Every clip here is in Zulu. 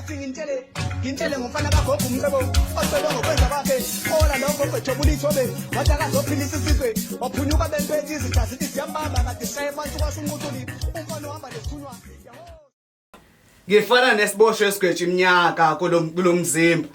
Athi ngintshele ngintshele ngomfana kagogo umcebo ocebe ngokwenza kwakhe ola lokho kwejobula ithobe wathi akazophilisa isizwe waphunyuka bempethe izitha zithi ziyambamba kade shaye phansi kwasho unqutuli umfana uhamba nesithunywa. Ngifana nesiboshwe esigwetsha iminyaka kulomzimba.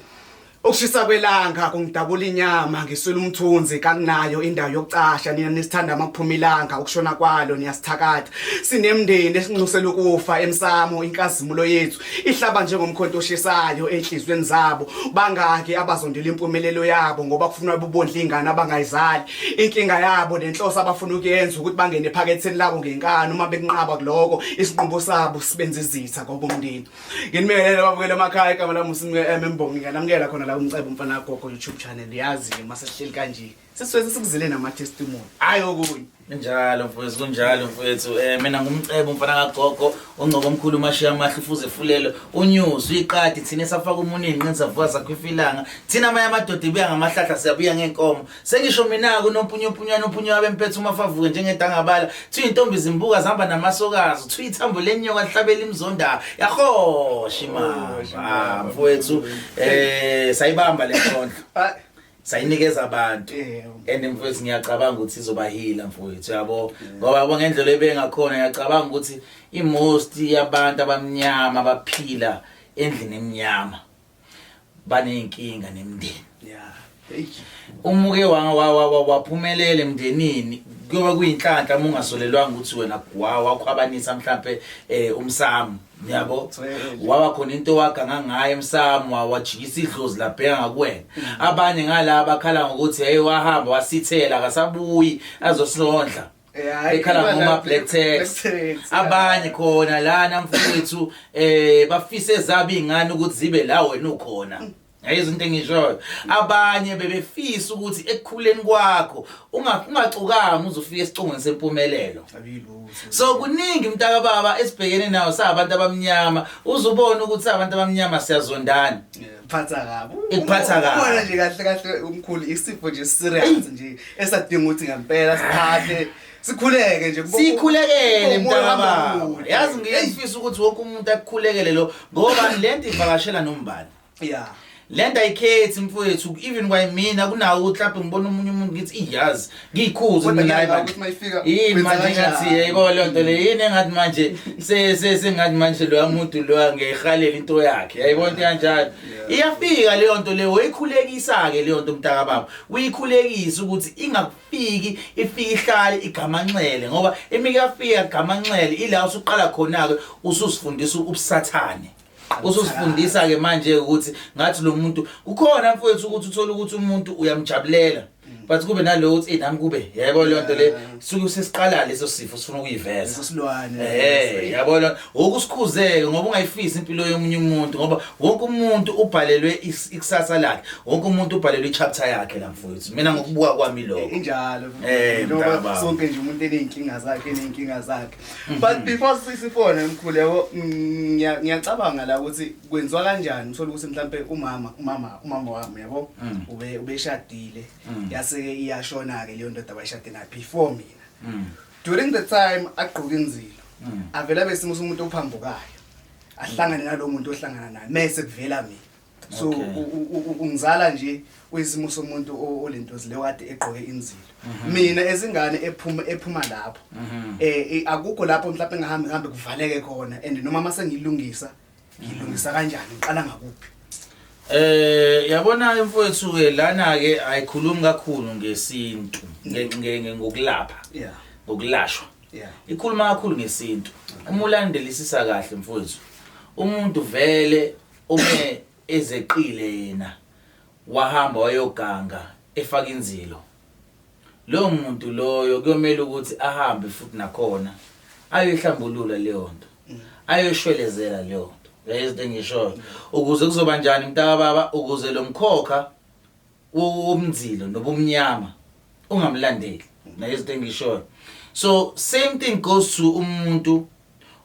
Ukushisa kwelanga kungidabula inyama ngiswela umthunzi kanginayo indawo yokucasha nina nisithanda makuphuma ilanga ukushona kwalo niyasithakatha sinemndeni esinxusela ukufa emsamo inkazimulo yethu ihlaba njengomkhonto oshisayo enhlizweni zabo bangaki abazondela impumelelo yabo ngoba kufunwa bubondla ingane abangayizali inkinga yabo nenhloso abafuna ukuyenza ukuthi bangene ephaketheni labo ngenkani uma bekunqaba kuloko isinqumo sabo sibenza izitha ngoba umndeni. Nginibingelele babukele emakhaya, igama lami uSimke M Mbongi, ngiyanamukela khona la Umcebo Umfana Gogo YouTube channel. Yazi ke mase sihleli kanje sisuke sikuzile nama testimony, hayi okunye. Kunjalo mfowethu, kunjalo mfowethu. Mina ngumcebo umfana kagogo, ungcobo omkhulu umashiya amahle ufuze efulelo, unyuzi uyiqadi thina esafaka umunwe inqini savuka sakhwifa ilanga. Thina amanye amadoda ibuya ngamahlahla siyabuya ngenkomo. Sengisho mina kunompunyumpunywana umpunyo wabemphethe umafavuke njengedangabala. Thiwa intombi zimbuka zihamba namasokazi, thiwa ithambo lenyoka lihlabela imzonda. Yahosha imamba. Ah mfowethu, sayibamba le nkondlo. Sayinikeza abantu. And mfowethu ngiyacabanga ukuthi izobahila mfowethu, yabo, ngoba yabo ngendlela ebengakhona ngiyacabanga ukuthi i-most yabantu abamnyama abaphila endlini emnyama baneyinkinga nemndeni. Hey. Umuke waphumelela emndenini kuyoba kuyinhlanhla uma ungasolelwanga ukuthi wena wakhwabanisa mhlambe umsamo, yabo, waba khona into waganga ngayo emsamo wajikisa idlozi labheka ngakuwena. Abanye ngala bakhala ngokuthi hey, wahamba wasithela akasabuyi azosilondla, ekhala ngoma black tax. Abanye khona lana mfowethu bafise zabo ingane ukuthi zibe la wena ukhona. Yayizwa into engishoyo? Abanye bebefisa ukuthi ekukhuleni kwakho ungacukami uzofika esicongweni sempumelelo. So kuningi mntaka baba esibhekene nawo sabantu abamnyama, uzubona ukuthi abantu abamnyama siyazondana. Phatha kabi. Ikuphatha kabi. Ubona nje kahle kahle umkhulu isifo nje serious nje esadinga ukuthi ngempela siphathe sikhuleke nje Sikhulekele kube umoya mntaka ohamba baba. kude. Yazi ngiyafisa ukuthi wonke umuntu akukhulekele lo ngoba lento ivakashela nombani. Lento ayikhethi mfowethu, even kwayimina kunawo ukuthi mhlawumbe ngibona omunye umuntu ngithi iyazi ngiyikhuze Kodwa mina hayi ngiyabona bandla. ukuthi mayifika Yini wenza manje kanjani? ngathi yebo leyo nto le yini engathi manje se se sengathi manje loya muntu loya ngiyayihalela into yakhe, yayibona into kanjalo. Iyafika leyo nto leyo, uyikhulekisa ke leyo nto mntaka baba, uyikhulekisa ukuthi ingakufiki, ifike ihlale igamanxele ngoba imike yafika igamanxele ila usuqala khona ke ususifundisa ubusathane, ususifundisa ke manje ukuthi ngathi lo muntu kukhona mfowethu ukuthi uthola ukuthi umuntu uyamjabulela but kube nalo ukuthi nami kube yebo leyo nto le suke sesiqala leso sifo sifuna ukuyiveza. Leso silwane. Yabona ukusikhuzeke ngoba ungayifisi impilo yomunye umuntu ngoba wonke umuntu ubhalelwe ikusasa lakhe, wonke umuntu ubhalelwe ichapter yakhe la mfowethu, mina ngokubuka kwami lokho. Injalo. Mntaka Njengoba baba. sonke nje umuntu eneyinkinga zakhe eneyinkinga zakhe. But before sisifone mkhulu, yabo, ngiyacabanga la ukuthi kwenziwa kanjani uthola ukuthi mhlambe umama wami, yabo, ubeshadile yase iyashona ke leyo ndoda abayishade nayo before mina. During the time agqoka inzilo avela besimo somuntu ophambukayo ahlangane nalowo muntu ohlangana naye mase kuvela mina, so ungizala nje kuyisimo somuntu olento zile kade egqoke inzilo. Mina ezingane ephuma lapho akukho lapho mhlawumbe ngihambe ngihambe kuvaleke khona and noma mase ngilungisa ngilungisa kanjani, ngiqala ngakuphi? Yabona mfowethu ke lana ke ayikhulumi kakhulu ngesintu ngokulapha, ngokulashwa. Ikhuluma kakhulu ngesintu. Uma ulandelisisa kahle mfowethu, umuntu vele ume ezeqile yena wahamba wayoganga efaka inzilo, loyo muntu loyo kuyomela ukuthi ahambe futhi nakhona ayoyihlambulula leyo nto, ayoyishwelezela leyo nto. Uyayizwa into engishoyo? Ukuze kuzoba njani mntaka baba, ukuze lo mkhokha womzilo nobumnyama ungamlandeli. Nayo izinto engishoyo. So same thing goes to umuntu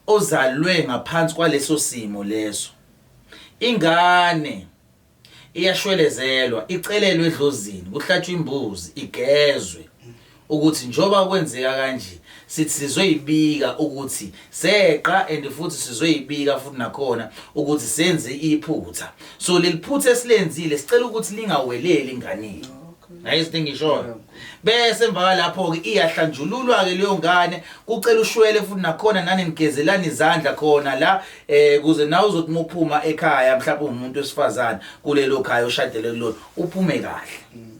ozalwe ngaphansi kwaleso simo leso. Ingane iyashwelezelwa, icelelwe edlozini, kuhlatshwa imbuzi, igezwe ukuthi njoba kwenzeka kanje. Sithi sizoyibika ukuthi seqa and futhi sizoyibika futhi nakhona ukuthi senze iphutha. So leli phutha esilenzile sicela ukuthi lingaweleli enganeni. Nayi izinto engishoyo. Bese emva kwalapho ke iyahlanjululwa ke leyo ngane, kucela ushwele futhi nakhona nani nigezelana izandla khona la kuze nawe uzothi muphuma ekhaya mhlawumbe umuntu wesifazane kulelo khaya oshadele kulona uphume kahle.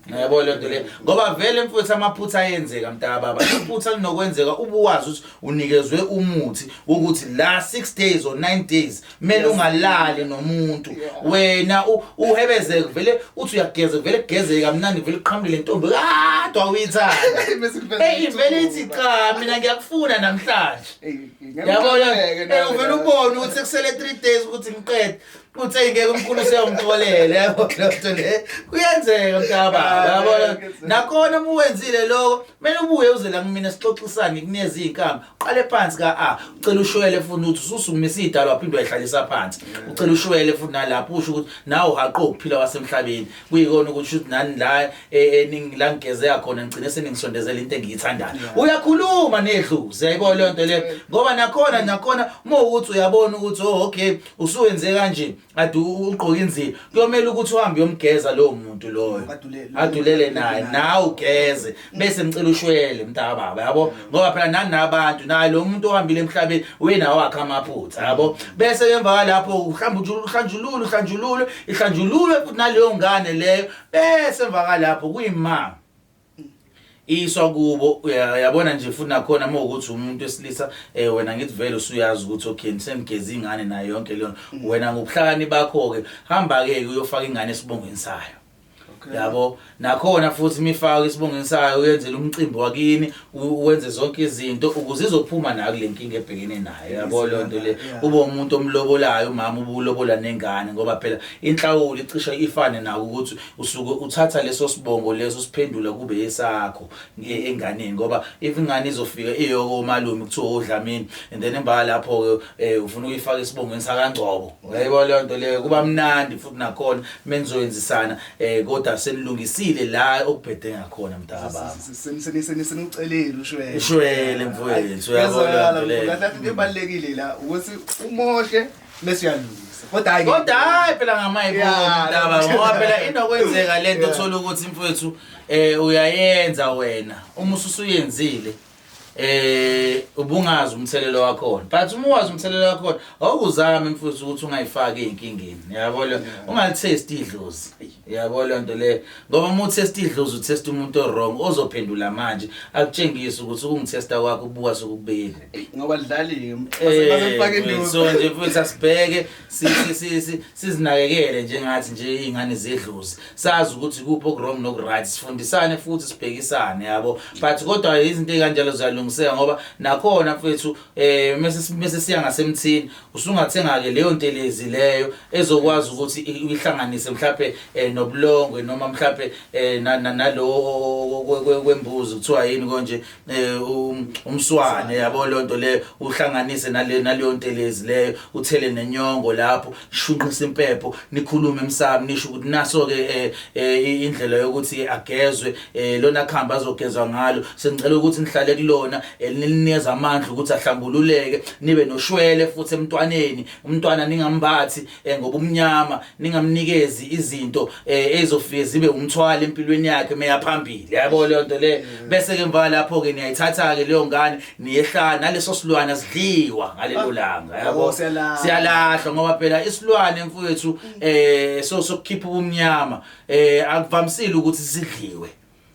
Yabo le nto le ngoba vele mfowethu amaphutha ayenzeka mntaka baba, iphutha linokwenzeka ubuwazi ukuthi unikezwe umuthi ukuthi la 6 days or 9 days kumele ungalali nomuntu, wena uhebeze vele uthi uyageza vele kugezeke kamnandi vele kuqhamuke le ntombi kade wawuyithanda. Hey, vele ithi cha mina ngiyakufuna namhlanje, yabona, uvele ubone ukuthi sekusele 3 days ukuthi ngiqede, uthi ngeke umkhulu useyongixolela, yabo lento le kuyenzeka mntaba, yabona. Nakhona uma uwenzile lokho kumele ubuye uze la kumina sixoxisane kunezi izinkambi, uqale phansi ka A, ucela ushwele futhi uthi ususukumisa idalo waphinde wayihlalisa phansi, ucela ushwele futhi nalapho usho ukuthi nawe uhaqo ukuphila wasemhlabeni, kuyikona ukuthi shuthi nani la eningi la ngigezeka khona ngigcine seningisondezela into engiyithandayo. Uyakhuluma nedlozi, yayibona leyo nto le, ngoba nakhona uma ukuthi uyabona ukuthi oh okay usuwenze kanje ade ugqoka inzilo, kuyomela ukuthi uhambe uyomgeza lowo muntu loyo adulele naye, nawe ugeze bese ngicela ushwele mntaka baba, yabo, ngoba phela nani nabantu naye lo muntu ohambile emhlabeni wena wakhe amaphutha, yabo. Bese emva kwalapho uhlamba uhlanjulule uhlanjulule ihlanjululwe futhi naleyo ngane leyo, bese emva kwalapho kuyima iswa kubo, uyabona nje futhi nakhona uma ukuthi umuntu wesilisa wena ngithi vele usuyazi ukuthi okay sengigeza ingane nayo yonke leyo, wena ngobuhlakani bakho ke hamba ke uyofaka ingane esibongweni sayo. Yabo, nakhona futhi imifako isibongweni sayo uyenzela umcimbi wakini, wenze zonke izinto ukuze izophuma nayo kule nkinga ebhekene nayo, yabo leyo nto le. Ube umuntu omlobolayo umama, ubulobola nengane, ngoba phela inhlawulo icishe ifane nako ukuthi usuke uthatha leso sibongo leso siphendula kube esakho enganeni, ngoba if ingane izofika iyokomalume kuthiwa uDlamini and then emva lapho ke ufuna ukuyifaka esibongweni sakaNgcobo, uyayibona leyo nto leyo, kuba mnandi futhi nakhona menizoyenzisana kodwa senilungisile la okubhede ngakhona mntaka baba. Senicelile ushwele. Ushwele mfowethu, uyabona lento leyo. Kahle into ebalekile la ukuthi umoshe bese uyalungisa. Kodwa hayi kodwa hayi phela ngamayibona mntaka, ngoba phela inokwenzeka lento uthola ukuthi mfowethu uyayenza wena uma ususuyenzile ubungazi umthelelo wakhona, but uma uwazi umthelelo wakhona awukuzame mfowethu ukuthi ungayifaki ey'nkingeni, yabo le, ungalitest idlozi, yabo le nto le, ngoba uma utest idlozi utest umuntu o-wrong ozophendula manje akutshengise ukuthi ukungithesta kwakho ubuka sokubeka ngoba lidlaliwe. So nje mfowethu asibheke sizinakekele njengathi nje iy'ngane zedlozi, sazi ukuthi kuphi oku-wrong noku-right, sifundisane futhi sibhekisane, yabo. But kodwa izinto ey'kanjalo ziyalungiseka, ngoba nakhona mfethu mese siya ngasemthini usungathenga-ke leyo ntelezi leyo ezokwazi ukuthi uyihlanganise mhlawumbe nobulongwe noma mhlawumbe nalo kwembuzi kuthiwa yini konje umswane, yabo leyo nto leyo, uhlanganise naleyo ntelezi leyo, uthele nenyongo lapho, shunqisa impepho, nikhulume emsamo nisho ukuthi naso ke indlela yokuthi agezwe lona khamba azogezwa ngalo, sengicela ukuthi nihlale kulona ninikeza amandla ukuthi ahlambululeke, nibe noshwele futhi emntwaneni, umntwana ningambathi ngoba umnyama, ningamnikezi izinto ezofike zibe umthwalo empilweni yakhe meya phambili, yabo leyo nto le. Bese ke emva lapho ke niyayithatha ke leyo ngane niyehla naleso silwane sidliwa ngalelo langa, yabo, siyalahlwa, ngoba phela isilwane mfowethu so sokukhipha ubumnyama akuvamisile ukuthi sidliwe,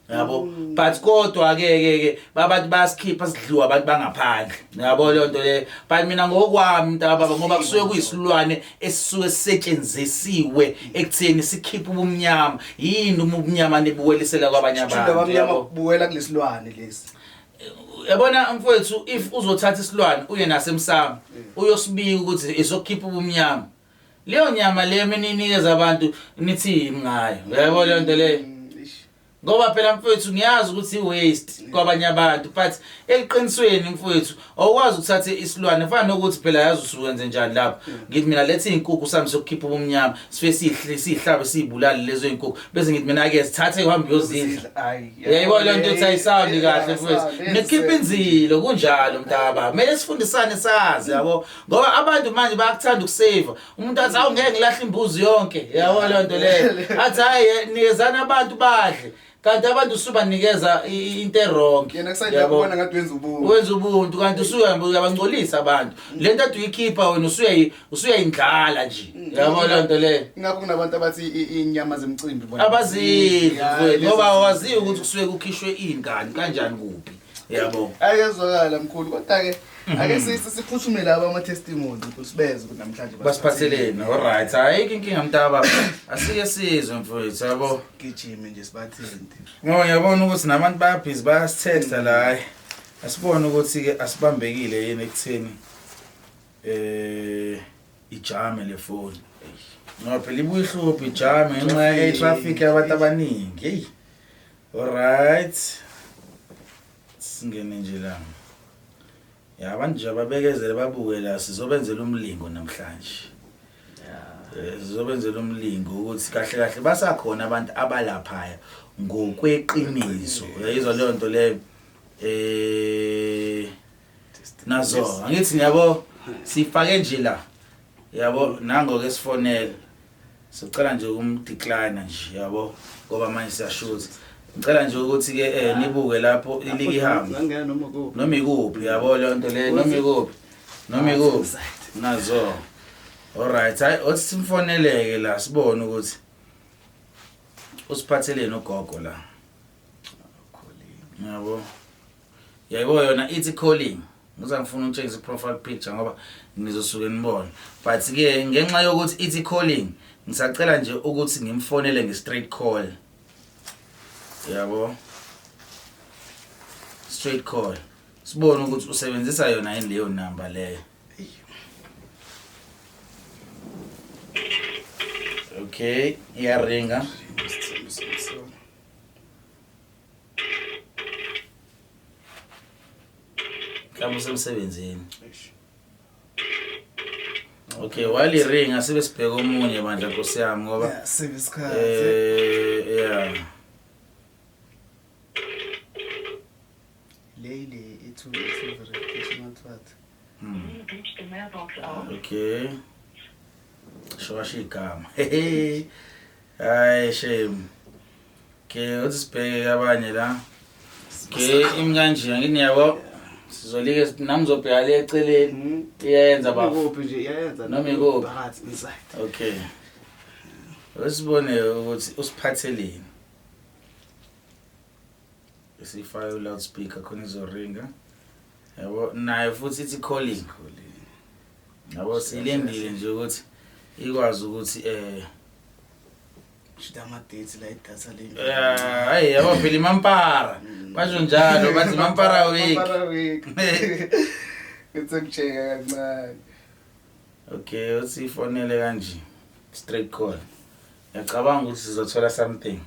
yabo. But kodwa ke babantu bayasikhipha sidliwa abantu bangaphandle, yabo leyo nto le. But mina ngokwami mntaka baba, ngoba kusuke kuyisilwane esisuke sisetshenzisiwe ekutheni sikhiphe ubumnyama, yini uma ubumnyama nibuwelisela kwabanye abantu? Abamnyama buwela kulesilwane lesi. Yabona mfowethu, if uzothatha isilwane uye nasemsamo uyosibika ukuthi isokhipha ubumnyama, leyo nyama leyo mina inikeza abantu nithini ngayo, uyayibona leyo nto leyo? Ngoba phela mfowethu ngiyazi ukuthi i-waste kwabanye abantu, but eqinisweni mfowethu awukwazi ukuthatha isilwane fana nokuthi phela yazi usuwenze njani lapho. Ngithi mina letha izinkukhu sami sokukhipha ubumnyama, sifike sihle sihlabe sibulale lezo zinkukhu, bese ngithi mina ke sithathe uhambe uyozidla. Uyayibona le nto ethi ayisawundi kahle mfowethu. Nikhipha inzilo kunjalo mntaba. Kumele sifundisane sazi yabo, ngoba abantu manje bayakuthanda ukusave. Umuntu athi awu ngeke ngilahle imbuzi yonke, yabo leyo nto leyo. Athi hayi nikezana abantu badle, kanti abantu usubanikeza into e-wrong. Yena kusayini lapho ubona ngathi wenza ubuntu. Wenza ubuntu kanti uyabangcolisa abantu. Le nto ade uyikhipha wena usuyayindlala nje. Yabo leyo nto leyo. Ingakho kunabantu abathi inyama zemicimbi bona. Abazidli mfowethu, ngoba awaziyo ukuthi kusuke kukhishwe ingane kanjani kuphi. Yabo. Ayezwakala mkhulu, kodwa ke ake siphuthume laba ama testimony ukuthi sibeze ukuthi namhlanje basiphatheleni. All right, ayikho inkinga mntaba. Asike sizwe mfowethu, yabo. Gijime nje sibathinte. Ngoba ngiyabona ukuthi nabantu bayabhizi bayasitexta la, hayi. Asibone ukuthi ke asibambekile yini ekutheni ijame le phone. Ngoba phela ibuye ihluphe ijame ngenxa ye traffic yabantu abaningi. Hey. All right. Singene nje la. Ya abantu nje ababekezele babuke la, sizobenzela umlingo namhlanje. Sizobenzela umlingo ukuthi kahle kahle basakhona abantu abalaphaya ngokweqiniso. Uyayizwa leyo nto leyo? Nazo angithi ngiyabo sifake nje la. Yabo nango ke sifonela. Sicela nje ukumdecline nje yabo ngoba manje siyashoot. Ngicela nje ukuthi ke nibuke lapho iliki ihamba. Ngangena noma kuphi. Noma ikuphi yabo leyo nto leyo, noma ikuphi. Noma ikuphi. Nazo. All right, hayi othi simfoneleke la sibone ukuthi usiphatheleni ugogo la. Yabo. Yayibona yona ithi calling. Ngiza ngifuna ukutshengisa i-profile picture ngoba nizosuke nibone. But ke ngenxa yokuthi ithi calling, ngisacela nje ukuthi ngimfonele nge-straight call. Yabo. Straight call. Sibone ukuthi usebenzisa yona yini leyo number leyo. Okay, iyaringa. Mhlawumbe usemsebenzini. Okay, while iringa sibe sibheka omunye bandla Nkosi yami ngoba Yeah, save isikhathi. Yeah. Le ithu verification what. Okay. Shwasha igama. Hayi shame. Okay, uthi sibheke abanye la. Okay, imi kanje angithi yabo. Sizolike nami ngizobheka le eceleni. Iyayenza baba. Ikuphi nje iyayenza. Noma ikuphi? Phakathi inside. Okay. Usibone ukuthi usiphatheleni. Isifaka loudspeaker khona izoringa. Yabo naye futhi ithi calling. Yabo silindile nje ukuthi ikwazi ukuthi Shida ama dates la idatha le. Hayi yabo phela imampara. Basho njalo bathi imampara week. Mampara week. Ngithe kucheka kancane. Okay, uthi ifonele kanje. Straight call. Ngiyacabanga ukuthi sizothola something.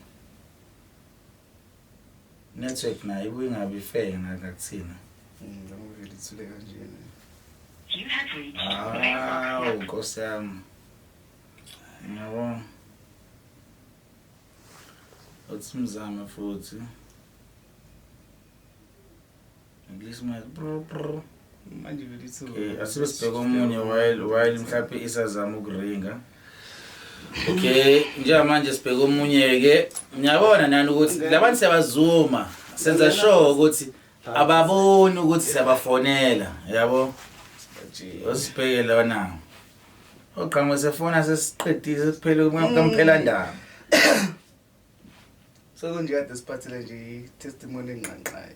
Network nayo ibuye ingabi fair ngakuthina. Njengoba vele ithule kanjena. You have reached Awu Nkosi yami. Yabo. Uthi mzame futhi. At least my brr brr. Manje vele ithule. Okay, asibe sibheke omunye while mhlawumbe isazama ukuringa. Okay, njengamanje sibheke omunye ke. Ngiyabona nani ukuthi labantu siyabazuma. Senza sure ukuthi ababoni ukuthi siyabafonela, yabo. Osibheke lona. Oqhamuka sefona sesiqedile sesiphele kumphela ndaba. Sekunje kade siphathele nje i-testimony engqanqayo.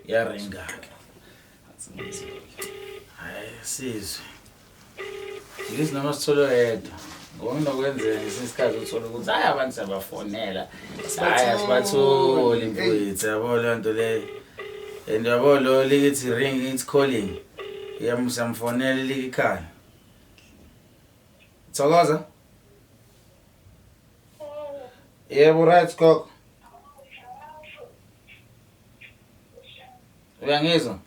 Yaringa ke. Hayi. Sizwe. Ngizwe noma sithole oyedwa. Ngoba kunokwenzeka ngesinye isikhathi uthole ukuthi hayi abantu siyabafonela. Hayi asibatholi mfowethu yabo leyo nto leyo. And yabo lo likithi ring it's calling. Iyamfonela likikhala. Thokoza. Yebo right gogo. Uyangizwa?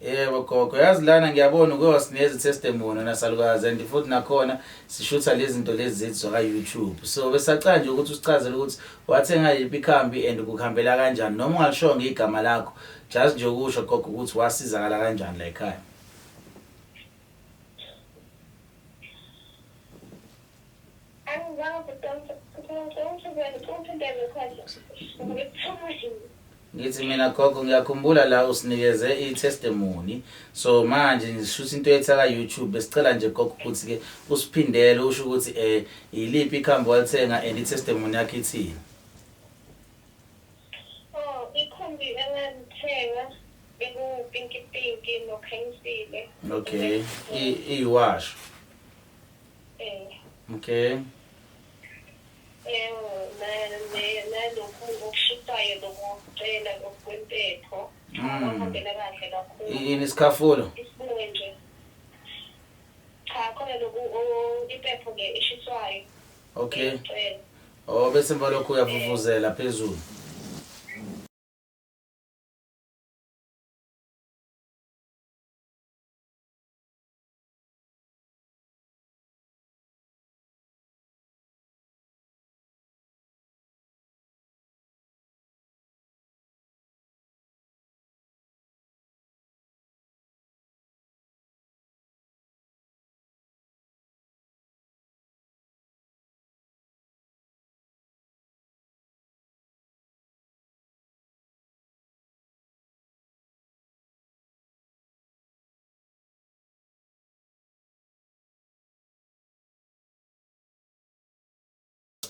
Yebo gogo, yazi lana ngiyabona uke wasinikeza testimony nasalukazi and futhi nakhona sishutha lezi zinto lezi zethu zaka YouTube. So besacela nje ukuthi usichazele ukuthi wathenga yiphi ikhambi and kukuhambela kanjani noma ungalishongo igama lakho just nje ukusho gogo ukuthi wasizakala kanjani la ekhaya. Ngithi mina gogo ngiyakhumbula la usinikeze i-testimony so manje ngishutha into yethu ka YouTube besicela nje gogo ukuthi ke usiphindele usho ukuthi eh iliphi ikhambi walithenga and i-testimony yakhe ithini. Oh, ikhumbi engalithenga bekupinki pinki nokhanyisile. Okay. Iyiwasho. Eh. Okay. Eh, nalokhu okushisayo lokucela okwempepho. Kuhambela kahle kakhulu. Yini isikhafulo? Isibunge nje. Cha, khona lokhu impepho ke eshiswayo. Okay. Oh bese emva lokho uyavuvuzela phezulu.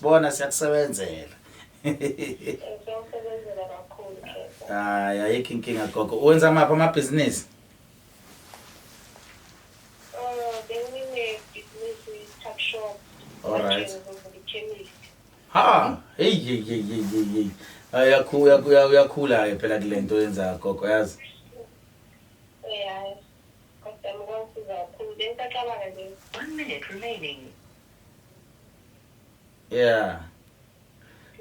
Sibona siyakusebenzela. Siyawusebenzela kakhulu Khehla. Hayi ayikho inkinga gogo. Wenza maphi amabhizinisi? Oh, benginebhizinisi tuck shop. All right. Chemist. Ha, hey hey hey hey hey hey. Ayakhula uyakhula ke phela kule nto yenza gogo yazi. Eh hayi. Kodwa ngikwazi kakhulu. Bengisacabanga nje. 1 minute remaining. Yeah.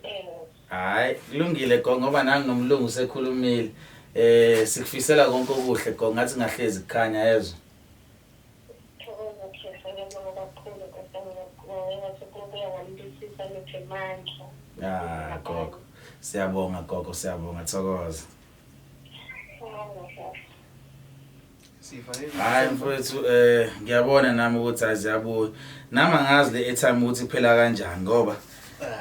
Eh. Hayi, kulungile gogo ngoba nangi nomlungu sekhulumile. Sikufisela konke okuhle gogo ngathi ngahlezi kukhanya yezwa. Thokoza Khehla, ngiyabonga kakhulu kodwa ngingathi kubuya ngambisisa niphe amandla. Ah gogo. Siyabonga gogo, siyabonga thokoza. Hayi mfowethu ngiyabona nami ukuthi aziyabuya. Nami angazi le airtime ukuthi iphela kanjani ngoba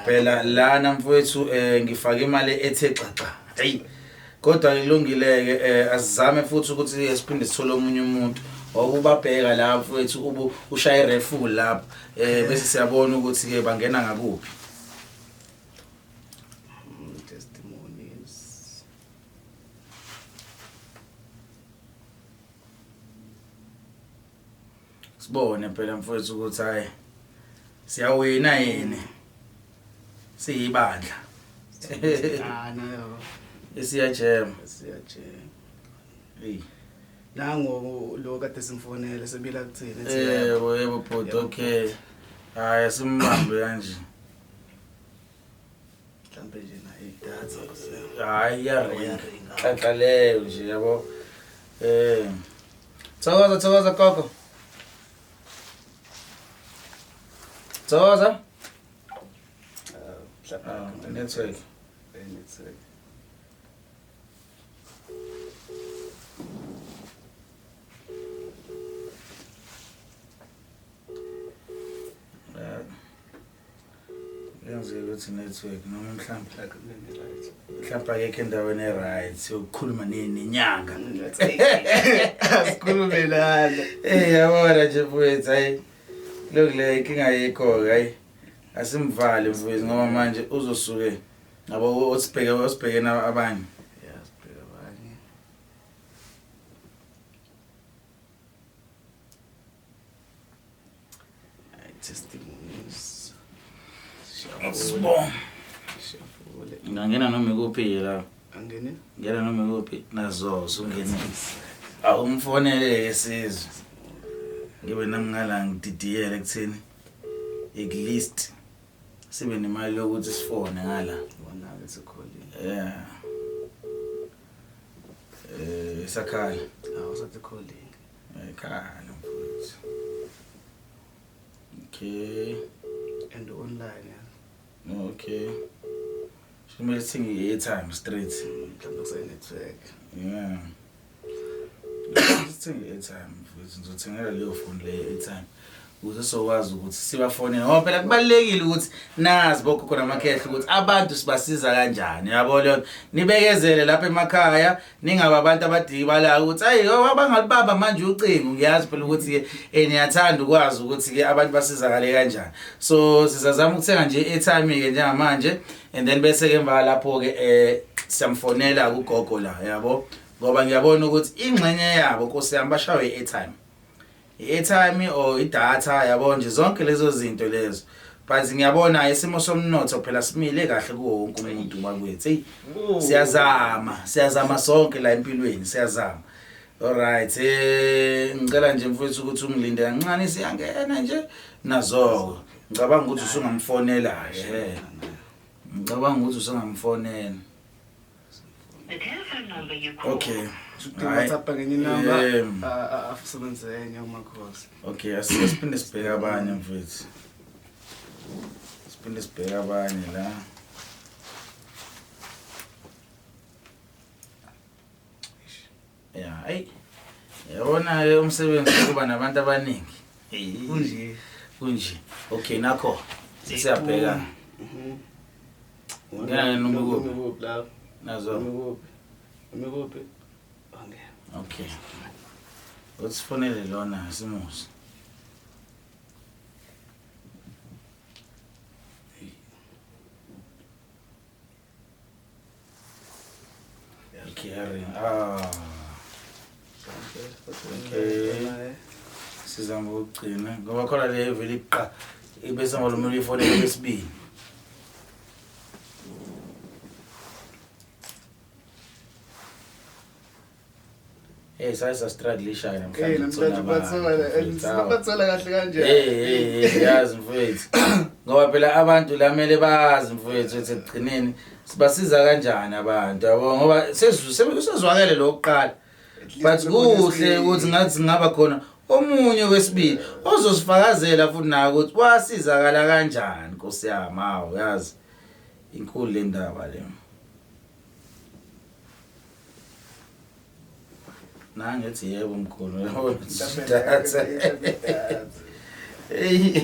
phela lana mfowethu ngifake imali ethe xaxa. Hey. Kodwa kulungileke asizame futhi ukuthi siphinde sithole omunye umuntu okubabheka la mfowethu ubu ushaye refu lapho bese siyabona ukuthi ke bangena ngakuphi. Testimonies. Sibone phela mfowethu ukuthi hayi siyawina yini siyibandla. Isiyajema. Siyajema. Hey. Nango lo kade simfonele sebila kuthini. Yebo yebo bhuti okay. Hayi simbambe kanje. Mhlambe nje na idatha kuse. Hayi iyaringa. Xaxa leyo nje yabo. Thokoza thokoza gogo. Thokoza. Network. Network. Yenzeka ukuthi network noma mhlawumbe mhlawumbe akekho endaweni e-right yokukhuluma nenyanga. Asikhulumelana. Yabona nje mfowethu hayi lokhu le inkinga ayikho hayi asimvale mfowethu ngoba manje uzosuke yabo osibheke osibheke abanye. Yeah, sibheke abanye. Angena noma ikuphi la. Angene? Ngena noma ikuphi nazo usungene. Awumfonele ke sizwe. Ngibe nami ngala ngididiyele kuthini. At least sibe nemali yokuthi sifone ngala. Wona ke sekholile. Yeah. Sakhala. Awu sathi calling. Ekhala mfowethu. Okay. And online yeah. Okay. Kumele sithenge i-airtime straight. Mhlawumbe kuse network. Yeah. Sithenge i-airtime mfowethu ngizothengela leyo phone leyo airtime. Ukuze sokwazi ukuthi sibafonele ngoba phela kubalulekile ukuthi nazi bogogo namakhehla ukuthi abantu sibasiza kanjani yabo leyo nibekezele lapha emakhaya ningaba abantu abadikibalayo ukuthi ayi abangalibamba manje ucingo ngiyazi phela ukuthi ke niyathanda ukwazi ukuthi ke abantu basizakale kanjani so sizazama ukuthenga nje i-airtime ke njengamanje and then bese ke emva lapho ke siyamfonela kugogo la yabo ngoba ngiyabona ukuthi ingxenye yabo Nkosi yami bashawe i-airtime i-airtime or idatha yabo nje zonke lezo zinto lezo but ngiyabona isimo somnotho phela simile kahle kuwo wonke umuntu bakwethu hey siyazama sonke la empilweni siyazama. Alright ngicela nje mfowethu ukuthi ungilinde kancane siyangena nje nazo ngicabanga ukuthi usungamfonela ke ngicabanga ukuthi usungamfonela. Okay. WhatsApp ngenye inamba afusebenzise enye umakhosi. Okay, asiphinde sibheke abanye mfethu. Siphinde sibheke abanye la. Yeah, hey. Yabona ke umsebenzi kuba nabantu abaningi. Kunje. Kunje. Okay, nakho. Siyabheka. Ngena noma kuphi lapho. Nazo. Umikuphi? Angena. Okay. Usifonele lona simuzi. Okay. Ah. Okay. Sizama ukugcina ngoba khona le vele iqa ibese ngolumela ifonele lesibili. Hey sayisa strugglisha namhlanje. Namhlanje bathola bathola kahle kanje. Hey yazi mfowethu. Ngoba phela abantu lamele bazi mfowethu ukuthi ekugcineni sibasiza kanjani abantu yabo ngoba sesuzwakele lokuqala. But kuhle ukuthi ngathi singaba khona omunye wesibili ozosifakazela futhi naye ukuthi wasizakala kanjani Nkosi yami awu yazi inkulu le ndaba le. Nangithi yebo mkhulu yabo. Hey.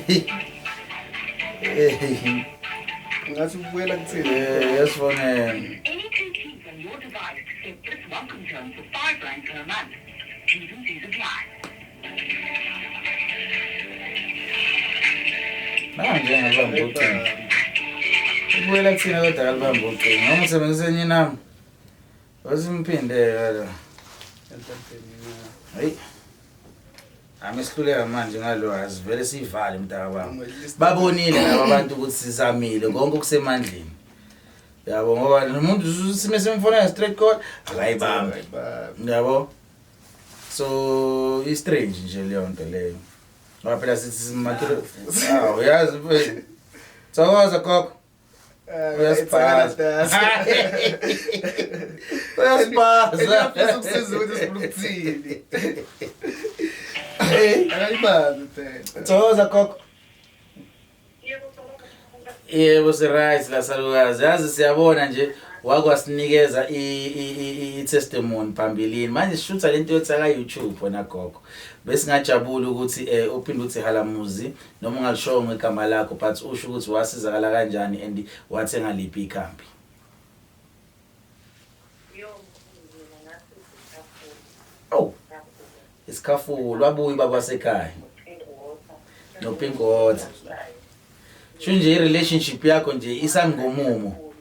Ngathi ubuyela kuthini? Yes fonela. Any two keys on your device to set this welcome tone for 5 rand per month. T's and C's apply. Manje ngibamba ucingo. Ubuyela kuthini kodwa alibamba ucingo. Noma usebenzisa enye inamba. Wasimphinde la. Hey. Amesihluleka manje ngalo azivele sivale mntaka baba. Babonile laba abantu ukuthi sizamile konke okusemandleni. Yabo ngoba nomuntu sime simfonela straight call akayibambi. Yabo. So i strange nje leyo nto leyo. Ngoba phela sithi simakhile. Ah uyazi mfethu. Thokoza gogo. Uyasiphaza. Uyasiphaza. Uyafisa ukusiza ukuthi sifuna ukuthini. Hey, akayibambi phela. Thokoza gogo. Yebo si right la salukazi. Yazi siyabona nje wakwasinikeza i testimony phambilini. Manje sishutha lento yothaka YouTube wena gogo. Besingajabula ukuthi uphinde uthi halamuzi noma ungalishongo igama lakho but usho ukuthi wasizakala kanjani and wathenga liphi ikhambi. Oh. Isikhafulo wabuya baba sekhaya. No pink water. Shunje i relationship yakho nje isangomumo.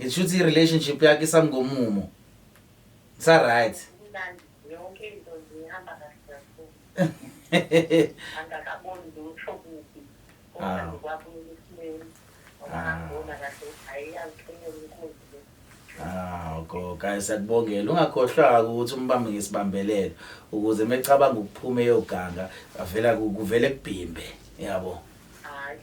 Ngisho ukuthi i relationship yakho isangomumo. Isa right. Yonke into ihamba kahle kakhulu. Angakaboni lutho kubi. Kodwa kwabuya esimeni. Ungangibona kahle ukuthi hayi iyangiqinela inkunzi le. Ah, gogo, guys siyakubongela. Ungakhohlwa ukuthi umbambe ngesibambelelo ukuze mecabanga ukuphuma eyoganga avela kuvele kubhimbe, yabo. Hayi,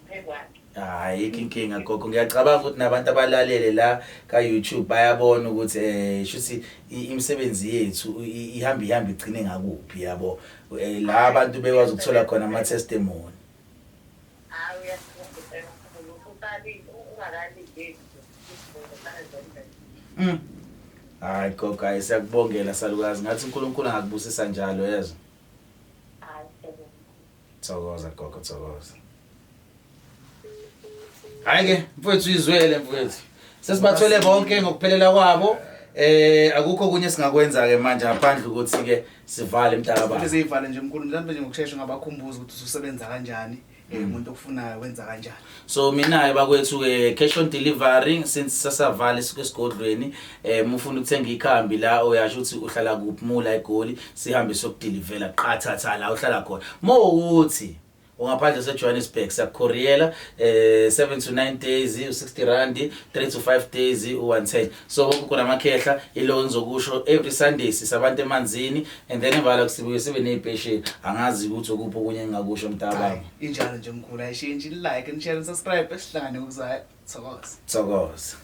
phekwakhe. Hayi ayikho inkinga gogo ngiyacabanga ukuthi nabantu abalalele la ka YouTube bayabona ukuthi eh shuthi imisebenzi yethu ihamba ihamba igcine ngakuphi yabo eh, la abantu bekwazi ukuthola khona ama testimony Hayi uyasifundisa kakhulu. Usalile ungakalindeli nje isivuno sangezemvelo. Hayi gogo hayi siyakubongela salukazi ngathi uNkulunkulu angakubusisa njalo yezwa Hayi siyabonga. Thokoza gogo thokoza. Hayi ke mfowethu izwele mfowethu. Sesibathole bonke ngokuphelela kwabo. Eh akukho kunye singakwenza ke manje ngaphandle ukuthi ke sivale mntakababa. Futhi siyivale nje mkhulu mhlawumbe nje ngokushesha ngabakhumbuza ukuthi ususebenza kanjani umuntu okufunayo wenza kanjani. So mina bakwethu ke cash on delivery since sasavale esigodlweni eh mufuna ukuthenga ikhambi la uyasho ukuthi uhlala kuphi mula eGoli sihambe sokudelivela qathatha la uhlala khona. Mowuthi ungaphandle seJohannesburg siyakukhoriyela eh 7 to 9 days u60 rand 3 to 5 days u110 so konke khona amakhehla ilo ngizokusho every Sunday sisabantu emanzini and then emva kusibuye sibe nezipesheni angazi ukuthi okuphi okunye engingakusho mntababa Hayi, injalo nje mkhulu ayishintshi like and share and subscribe esihlangane ngokuzayo. Thokoza. Thokoza.